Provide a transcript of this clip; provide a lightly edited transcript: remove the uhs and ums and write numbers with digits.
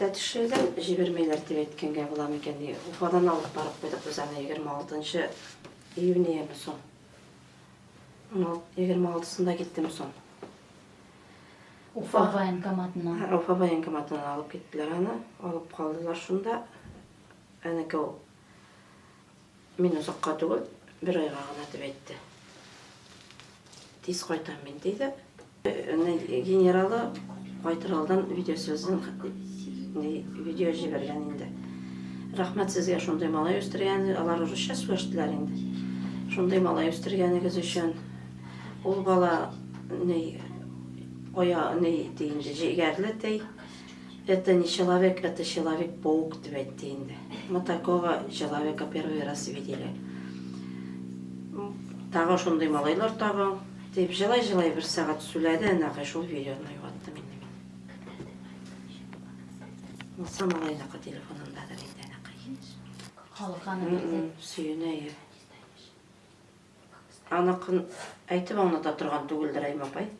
Тәтешледән җибәрмиләр дип әйткәнгә була микән ни? Уфадан алып барып куйдык без аны 26 нчы июньяме соң? 26-сында киттеме соң? Уфа военкоматыннан. Уфа военкоматыннан алып киттеләр аны, алып калдылар шунда. Әнекә ул Мин озакка түгел, бер айга гына дип әйтте. Тиз кайтам мин, диде. Генералы кайтыр алдан видеосвязьдән видео җибәргән инде. Рәхмәт сезгә шундый малай үстергән, алар русча сөйләштеләр инде. Шундый малай үстергәнегез өчен. Ул бала ни оя ни ди инде, җегәрле ди. Это не человек, это человек-паук, дип әйтте инде. Мы такого человека первый раз видели. Тагын шундый малайлар табың, дип җылай-җылай бер сәгать сүләде, әнәкәй шул видеоны югаттым инде мин. Булса малайныкы телефонындадыр инде әнәкәй. Халык аны белде. Сөенә ир. Аныкын әйтеп аңлата торган түгелдер, Аймапай.